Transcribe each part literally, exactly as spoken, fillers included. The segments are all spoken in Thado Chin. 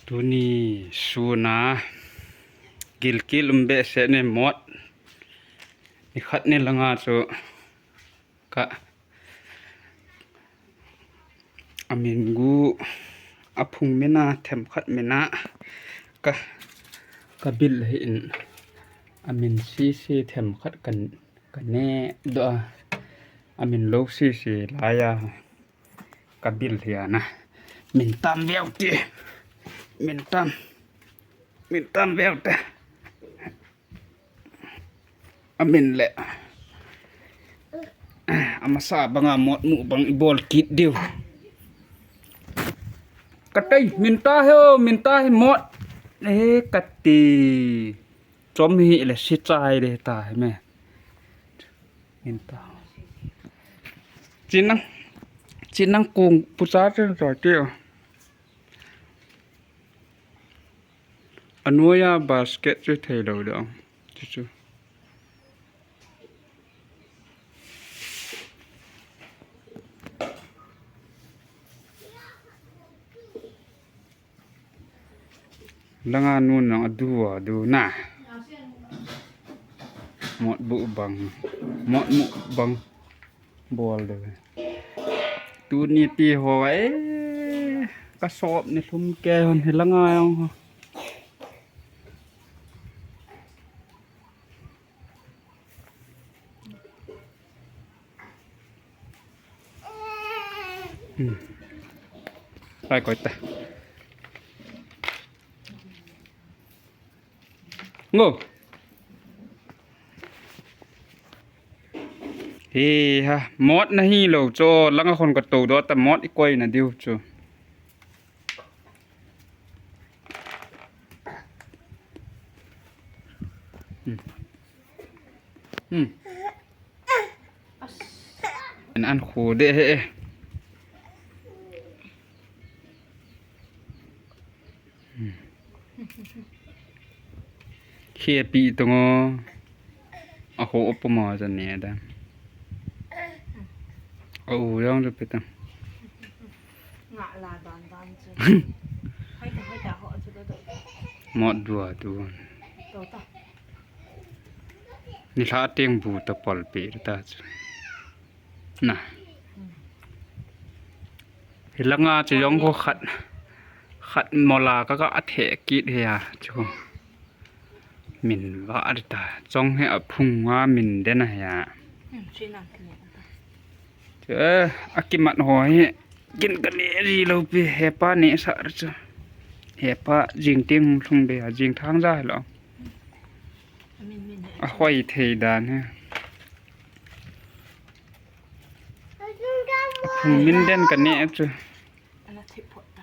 Tuni suna gilkel um behseh ne mot. Nikhat ni langa chu ka amin gu aphung mina themkhat mina ka kabil hi in amin sisi themkhat kan kane do a amin lo sisi laya. Kabil hi ana. Min tam veu te. Min tam. Min tam veu te. Amin le. Amasa banga mot mu bang ibol kit diu. Katei, min ta he o, min ta he mot. Eh, kati. Chom hi le si chai de ta he me. Min ta. Chinang, chinang kung pucha chen choi ti o. Anuia basket chu thei lo de ong. Chu chu. Langa nun nang adu adu na. Mot bu bang. Mot mu bang. Bol de. Tuni ti ho e. Ka sop ni lhum ke hon hi langa jong ho. Hmm. Ai, koi ta. Ngo. He ha, mot na hi lo cho, langa khon ka to do ta mot i koi na diu chu. Hmm. Hmm. An an khu de he. Hmm. Khi pi tongo. A ho opo ma ja ne da. A u jong le pe ta. Nga la dan dan chu. Hai ta, hai ta ho chu da da. Mot dua tu. To ta. Ni lha teng bu ta pal pe ta chu. Na. Hi langa chu jong ko khat. Khat mola ka ka a the kit he a chu. Min va a ta. Chong he a phung a min den a he a. Hmm, chin a kine ta. Chu, eh, a kimat ho hi. Kin ka ne ri lo pi he pa ne sa ra chu. He pa jing ting lhung de a jing thang ja lo. A min min he. A hoi thei dan he. A phung min den ka ne chu. Ana thei phot ta.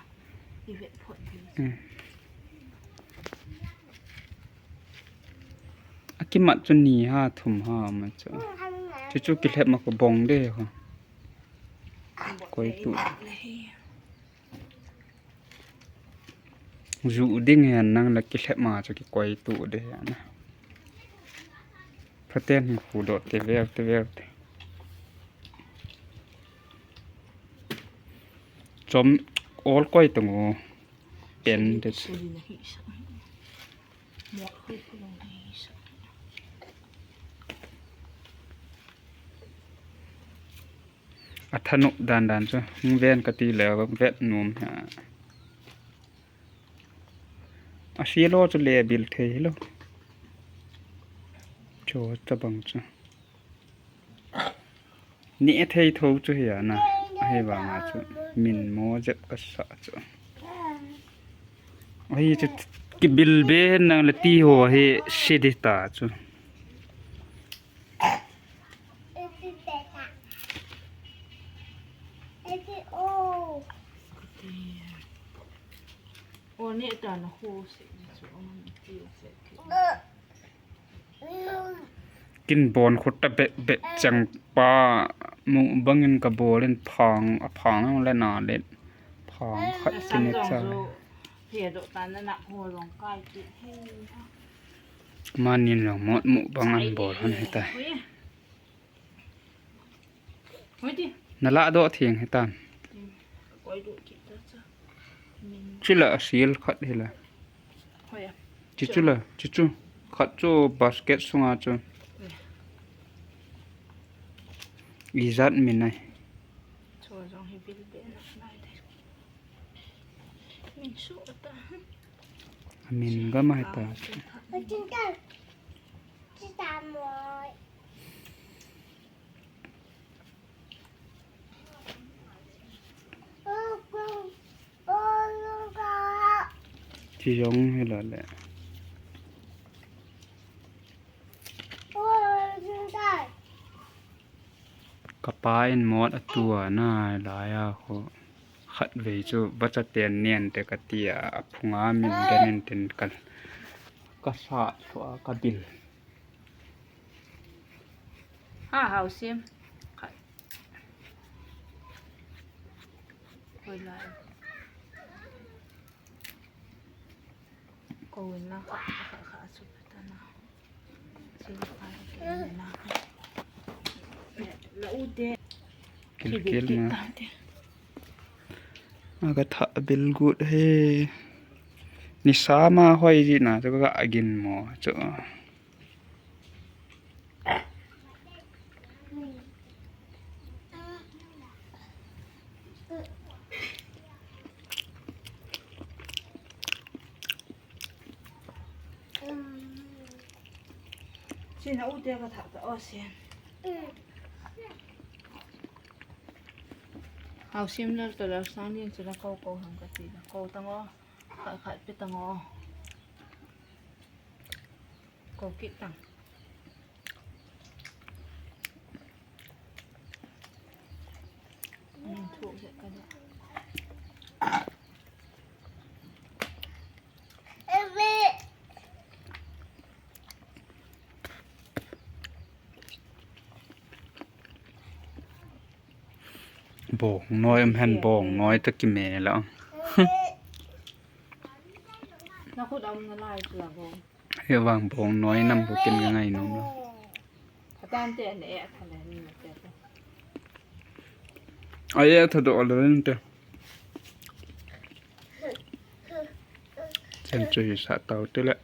I vet phot thei. Hmm. A kimat chu ni ha thum ha ma chu. Chu chu kilhep ma ko bong de ho. Koi tu. Ju ding hen nang la kilhep ma chu kikoi tu de na. Phaten hi khu dot te ver te ver te. Chom ol koi tung u. Pen de. A thanop dan dan chu. Hung ven ka ti le vet nom ha. A si lo chu le bil thei lo. Chu tabang chu. Ni e thei tho chu hi ana. A hi vanga chu. Min mo jep ka sa chu. A hi chu kibil be nang le ti ho hi si di ta chu. Kin bon khut ta bet bet chang pa mu bangin ka bol in phang a phang le na le phang khat kin e cha. Manin long mot mu bang an bol han he ta. Na la do thing he tan. Koi do ki ta cha. Chula asil khat hila. Hoi a. Chichu la, chichu. Khat chu basket sunga chu. Ijat min ai. Chu jong hi bil be na nai de. Min su ata. Min gam ai ta. Chi jong hi la le. Kapa in mot a tua na lai a khu. Khat vei chu vacha ten nen te ka tia, a phunga min den in tin ka, ka sa thua ka bil. Ha, hausim. Khat. Koi lai. Ko in la kha, kha, kha, kha, chu ta na. Chu pa ke na. La u te. Kil, kil na. Aga tha bil gut he. Nisa ma hoi ji na chu ka gin mo chu. Sina u te ka thak ta o sen. Hausim lal to lal sang ding chu la ko ko ham ka ti la ko tang o. Khat khat pe tang o. Ko kit tang. Min thu se ka da. Bong noi um hen, bong noi ta ki me la. Na khut um na lai chu la bong. He vang bong noi nam bu kin ka ngai nom lo. Atan te ne e tha le ni te. Ai e tha do le ni te. Chen chu hi sa tau te le.